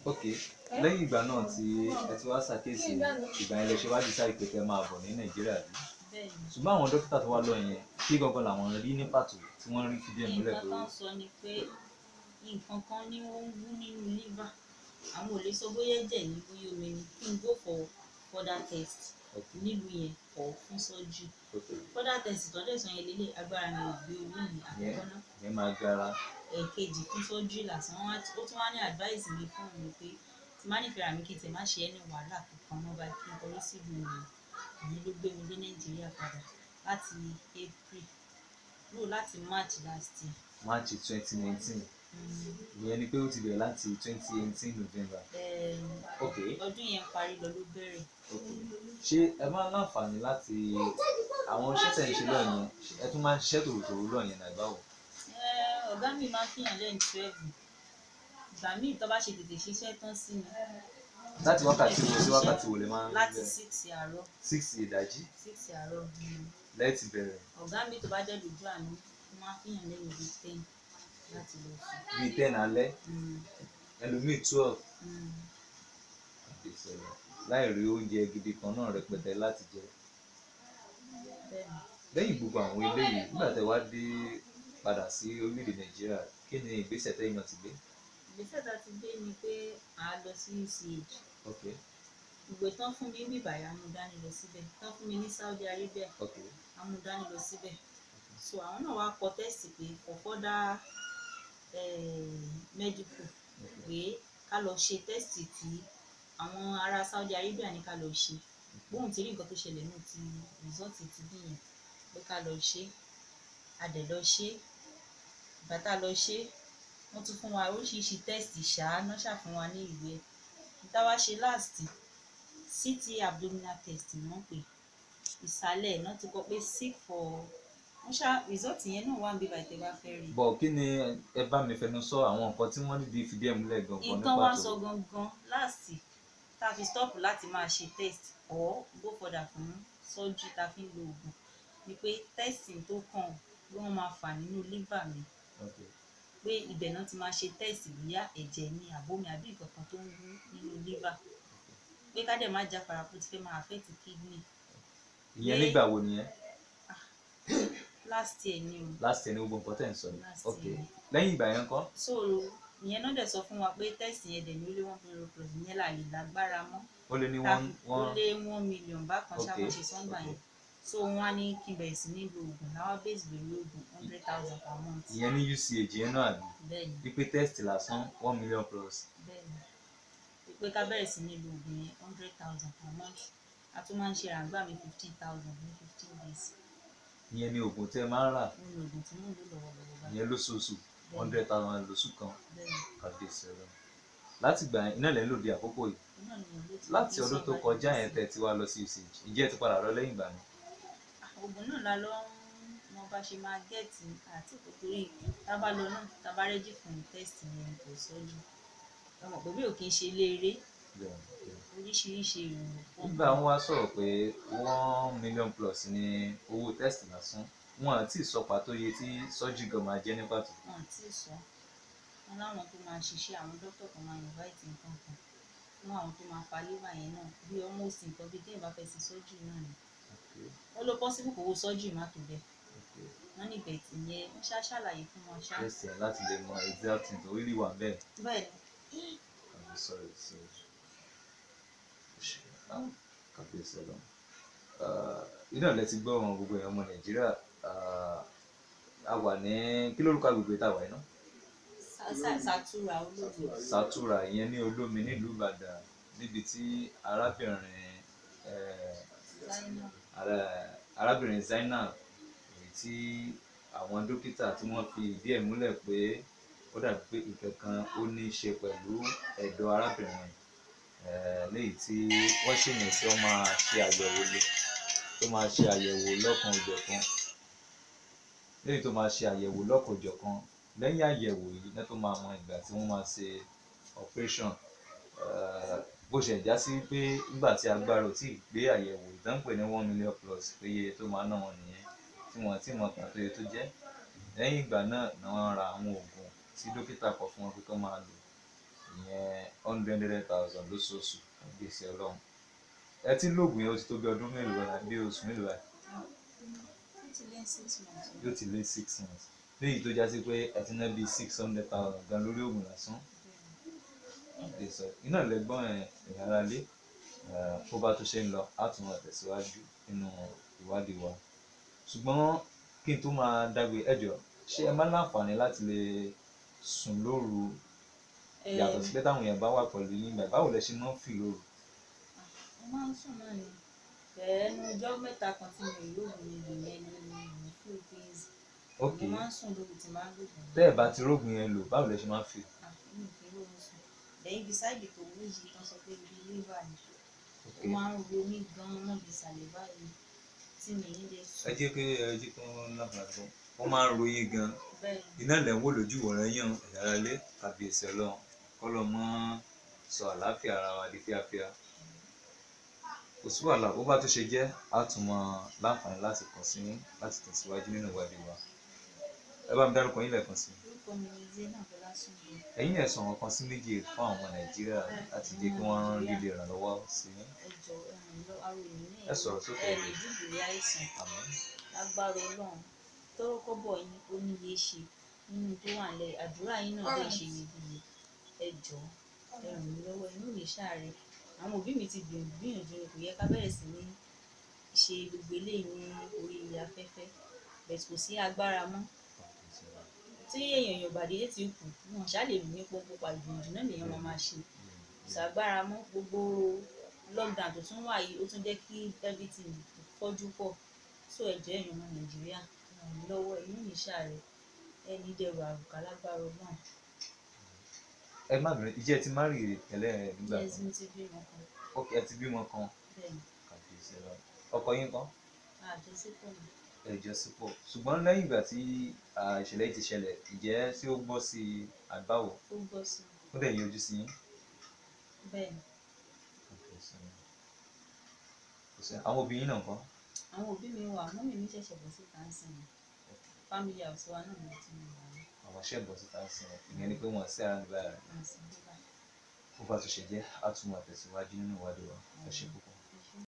Ok, lẹ́yìn ìgbà náà tí ẹ ti wá ṣàkíyèsí, ìgbà yẹn lẹ ṣe wá decide pé kẹ́ máa bọ̀ ní Nàìjíríà bí? Bẹ́ẹ̀ ni. Ṣùgbọ́n àwọn dókítà tó wá lọ yẹn, kí gangan làwọn rí ní pàtó tí wọ́n rí fìdí ẹ̀ múlẹ̀ Nǹkan pé tó ń sọ ni pé nǹkan kan ní ó ń wú nínú liver. Àwọn ò lè sọ bóyá ẹ̀jẹ̀ ni, bóyá omi ni, kí n go for further test nílùú yẹn or fún surgery. Further test tó dẹ̀ sọ yẹn lélẹ̀, agbára mi ò gbé owó mi àkọ́kọ́ náà. Ìyẹn máa gara. Ẹ̀ẹ̀kejì, fún surgery lásán. Wọ́n ó tún wá ní advice mi fún mi pé tí má nífẹ̀ẹ́ ra mi, kí n tẹ̀ má ṣe ẹni wàhálà kankan mọ́ báyìí, kí n kọrí sílùú mi. Ìyẹn ló gbé mi dé Nàìjíríà padà láti April, no, láti March last year. March 2019. Ìyẹn ni pé ó ti bẹ̀rẹ̀ láti 2018 November. Ọdún yẹn parí lọ ló bẹ̀rẹ̀. Ok, ṣé ẹ máa ń láǹfààní láti àwọn iṣẹ́ tẹ̀ ń ṣe lọ́ọ̀ yẹn, ẹ tún máa ń ṣiṣẹ́ tòrótòró lọ́ọ̀ yẹn náà, báwo? Ọ̀gá mi máa ń fìyàn lẹ́yìn 12. Ìgbà míì tó bá ṣe tètè ṣiṣẹ́ tán sí mi. Láti wákàtí wo sí wákàtí wo lè máa ń Láti bẹ̀rẹ̀? 6 àárọ̀. 6 ìdájí? 6 àárọ̀. Lẹ́ẹ̀tì bẹ̀rẹ̀. Ọ̀gá mi tó bá jẹ́ lójú àánú, ó máa ń fìyàn lẹ́yìn bíi 10 láti lọ sùn. Bíi 10 alẹ́? Ẹlòmíì 12. Láì rí oúnjẹ gidi kan náà rẹpẹtẹ láti jẹ. Bẹ́ẹ̀ni. Lẹ́yìn gbogbo àwọn eléyìí, nígbà tẹ́ wá dé padà sí orílẹ̀-èdè Nàìjíríà, kí ni ìgbésẹ̀ tẹ́yìn náà ti gbé? Ìgbésẹ̀ tá a ti gbé ni pé à á lọ sí UCH. Ìwé tán fún mi níbí báyìí, a mú dání lọ síbẹ̀. Tán fún mi ní Saudi Arabia, a mú dání lọ síbẹ̀. So àwọn náà wá kọ test pé for further medical, pé ká lọ ṣe test tí àwọn ará Saudi Arabia ní ká lọ ṣe. Bóun ti rí nǹkan tó ṣẹlẹ̀ nínú ti result ti bí yẹn, pé ká lọ ṣe. A dẹ̀ lọ ṣe. Ìgbà tá a lọ ṣe, wọ́n tún fún wa oríṣiríṣi test ṣáá, ná ṣà fún wa ní ìwé. Ìta wá ṣe last, CT abdominal test ni wọ́n pè. Ìsàlẹ̀ náà ti kọ pé sick for wọ́n ṣá, result yẹn náà wà níbí báyìí tẹ́ bá fẹ́ rí. Bọ̀ kí ni ẹ bá mi fẹnu sọ àwọn nǹkan tí wọ́n nídìí fìdí ẹ̀ múlẹ̀ gangan ní Nǹkan wá pàtó? sọ gangan last tá a fi stop láti máa ṣe test or go further fún surgery tá a fi ń lo oògùn ni pé testing tó kàn, pé wọ́n máa fà nínú liver mi, pé ibẹ̀ náà ti máa ṣe test bóyá ẹ̀jẹ̀ ni àbómi àbí nǹkan kan tó ń wú nínú liver, pé ká dẹ̀ má jáfara, pé ó ti fẹ́ máa affect kidney. Ìyẹn nígbà wo nìyẹn? Last year ni o. Last year ni gbogbo nǹkan tẹ̀ ń sọ yìí? Last year. Lẹ́yìn ìgbà yẹn ńkọ́? So ìyẹn náà dẹ̀ sọ fún wa pé test yẹn dẹ̀ ní ó lé 1 million plus, ìyẹn là lè lágbára mọ́. Ó lé ní Tá one ó one lé 1 million bákan ṣá, bó ṣe sọ́ngbà yẹn. So wọ́n á ní kí n bẹ̀rẹ̀ sí ní lo oògùn, láwọn base lórí oògùn 100,000 per month. Ìyẹn ní UCH yẹn náà, àbí? Bẹ́ẹ̀ ni. Wípé test lásán, 1 million plus. Bẹ́ẹ̀ ni, pé ká bẹ̀rẹ̀ sí ní lo oògùn yẹn, 100,000 per month. A tún máa ń ṣe ràǹgbà mi 15,000 ní 15 days. Ìyẹn ni oògùn tẹ́ máa ń rà? Nínú oògùn tí mò ń lò lọ́wọ́lọ́wọ́ báyìí. Ìyẹn lóṣooṣù? Bẹ́ẹ̀. 100,000 lóṣù kan? Bẹ́ẹ̀ ni. Kàbíyèsí Ọlọ́run. Láti gbà yẹn iná lẹ́ ń lò di àkókò yìí? Iná ni mò ń lò tí mo Láti fi ń ọdún tó survive kọjá yẹn sí. tẹ́ ti wá lọ sí UCH, ǹjẹ́ ẹ ti padà lọ lẹ́yìn ìgbà yẹn? Oògùn náà la lọ ń mọ bá ṣe máa get àti kò, torí tá bá lọ náà, tá bá ready fún test yẹn, kò sọ́jú. Ẹ mọ̀ pé bí ò kí ń ṣe ilé eré, oríṣiríṣi èrò pọ̀. Nígbà wọn wá sọ̀rọ̀ pé 1 million plus ní owó test lásán, wọn àti sọ pàtó iye tí surgery gan máa jẹ́ ní pàtó? Wọn tí ì sọ. Wọn láwọn tó máa ṣiṣẹ́, àwọn dókítà tó máa invite nǹkan kan fún àwọn tó máa fa liver yẹn náà, bí almost nǹkan bíi téèyàn bá fẹ́ ṣe surgery náà ni. Wọ́n ló possible kó owó surgery má tó bẹ́ẹ̀. Wọ́n ní bẹ̀tì yẹn, wọ́n ṣá ṣàlàyé fún wọn ṣá. Test yẹn láti lè mọ exact thing tó really wà bẹ́ẹ̀. Bẹ́ẹ̀ ni. I'm sorry, sorry. Ah, kábíyèsí Ọlọ́run. Iná lẹ ti gbọ́ wọn, gbogbo èèyàn ọmọ Nàìjíríà. Ah, a wà ní kí lórúkọ agbègbè tá a wà yìí ná? Satura Olómi. Satura, ìyẹn ní Olómi nílùú Ìbàdàn, níbi tí arábìnrin Zainab. Arábìnrin Zainab, èyí tí àwọn dókítà tí wọ́n fi ìdí ẹ̀ múlẹ̀ pé ó dàbí pé nǹkan kan ó ní í ṣe pẹ̀lú ẹ̀dọ̀ arábìnrin, léyìí tí wọ́n sì ní tí wọ́n máa ṣe àyẹ̀wò lé tó máa ṣe àyẹ̀wò lọ́kan òjọ̀kan, léyìí tó máa ṣe àyẹ̀wò lọ́kan òjọ̀kan. Lẹ́yìn àyẹ̀wò yìí náà tó máa mọ ìgbà tí wọ́n máa ṣe operation. Bó ṣe já sí pé nígbà tí agbára ò tíì gbé àyẹ̀wò ìdánpè ní 1 million plus, pé iye tó máa ná wọn nìyẹn, tí wọ́n ti mọ pàtó iye tó jẹ́. Lẹ́yìn ìgbà náà ni wọ́n ra àwọn oògùn tí dókítà kọ fún wọn pé kí wọ́n máa lò, ìyẹn. 100,000 lóṣooṣù. Gbèsè Ọlọ́run. Ẹ ti ń lóògùn yẹn, ó ti tó bí ọdún mélòó báyìí, bí oṣù mélòó báyìí? Ó ti lé 6 months. Yóò ti lé 6 months, léyìí tó já sí pé ẹ ti ná bíi 600,000 gan lórí oògùn lásán. Gbèsè iná lẹ́gbọ́n ẹ̀ ìhara lé. Bó bá tó ṣe ń lọ, á tún máa tẹ̀síwájú nínú ìwádìí wa. Ṣùgbọ́n kí n tó máa dágbé, ẹ jọ̀ọ́, ṣé ẹ máa ń láǹfààní láti lè sùn lóru, yàtọ̀ sí pé táwọn èèyàn bá wà pẹ̀lú yín gbà, báwo lẹ ṣe máa ń fì lóru? Mo máa ń sùn náà ni. Ẹnu ọjọ́ mẹ́ta kan tí mi ò lóògùn mi lò yẹn ni mo feel things. Ok. Mo máa ń sùn lóru tí máa ń lògùn. Tẹ́ ẹ bá ti rógùn yẹn lò, báwo lẹ ṣe máa ń fì? Ah, mi ò kí ń róorun sùn. Lẹ́yìn beside tó wú yìí tán sọ pé ibi liver ni. Ok. Ó máa ń ro mí gan-an mọ́ bí ìsàlẹ̀ báyìí tí mi ní lè sùn. Ẹ jẹ́ kí ẹ jẹ́ kí wọ́n láǹfààní fún wọ́n máa ń ròyìn gan. Bẹ́ẹ̀ ni. Iná lẹ̀ ń wò lójú wọ̀rọ̀ yàn ìyára lé. Kàbíyèsí Ọlọ́run, kọ́lọ́ mọ́ sọ àlàáfíà ara wa di fíafíà. Kò sí wàhálà, bó bá tún ṣe jẹ́, á tún mọ láǹfààní láti kàn sí yín láti tẹ̀síwájú nínú ìwádìí wa. Ẹ bá mi dárúkọ yín lẹ́ẹ̀kan sí i. Orúkọ mi ni Zainab Ọlásùnbọ̀. Ẹ̀yin ẹ̀ sọ̀rọ̀ kan sí méjì fún àwọn ọmọ Nàìjíríà láti jẹ́ kí wọ́n líle ìrànlọ́wọ́ sí yín. Ẹ jọ̀ọ́, ẹ ràn mí lọ́wọ́, ara ò ní ní. Ẹ sọ̀rọ̀ sókè. Ẹ lè dùbúlẹ̀ àìsàn. Àmín. Lágbára Ọlọ́run, tọ́rọ́ kọ́bọ̀ yín ó níye ṣe nínú tó wà nílẹ̀, àdúrà yín náà lè ṣe iyebíye. Ẹ jọ̀ọ́, ẹ ràn mí lọ́wọ́, inú mi ṣàárẹ̀. Àwọn òbí mi ti gbìyànjú ni, kò yẹ ká bẹ̀rẹ̀ sí ní ṣe gbogbo eléyìí ní orí afẹ́fẹ́, bẹ̀ẹ̀ kò sí agbára mọ́. Tí èèyàn ò bá dédé ti kù, wọn ṣáà lè lù ní pọnpọnpa, ìgbìyànjú náà lèèyàn máa máa ṣe. Kò ságbára mọ́. Gbogbo lockdown tó tún wà yìí, ó tún jẹ́ kí everything fọ́jú pọ̀. So ẹ jọ̀ọ́, ẹ̀yin ọmọ Nàìjíríà, ẹ ràn mí lọ́wọ́, inú mi ṣàárẹ̀. Ẹ ní dẹrù àrùkà lágbára Ọlọ́run. Ẹ má bínú, ìjẹ́ ẹ ti marry tẹ́lẹ̀ nígbà Yes, kan? mo ti bímọ kan. Ok, ẹ ti bímọ kan. Bẹ́ẹ̀ ni. Kàbíyèsí Ọlọ́run. Ọkọ yín ńkọ́? Àjọṣepọ̀ ni. Ẹ jọ sípò. Ṣùgbọ́n lẹ́yìn ìgbà tí ìṣẹ̀lẹ̀ yìí ti ṣẹlẹ̀, ìjẹ́ tí ó gbọ́ sí i àbáwò? Ó gbọ́ sí i. Ó dẹ̀ yọjú sí yín? Bẹ́ẹ̀ ni. Kàbíyèsí Ọlọ́run. Kò sí. Àwọn òbí yín náà ńkọ́? Àwọn òbí mi wà, mummy mi ṣẹ̀ṣẹ̀ bọ́ síta ń sìn ni. Family house wa náà ni tí mo wà ní. Àwọn ṣẹ̀ bọ́ síta ń sìn, ìyẹn ni pé wọ́n sí ara nígbà rẹ̀. Wọ́n sì ń bá. Bó bá tún ṣe jẹ́, á tún máa tẹ̀síwájú nínú ìwádìí wa. Ẹ ṣé púpọ̀.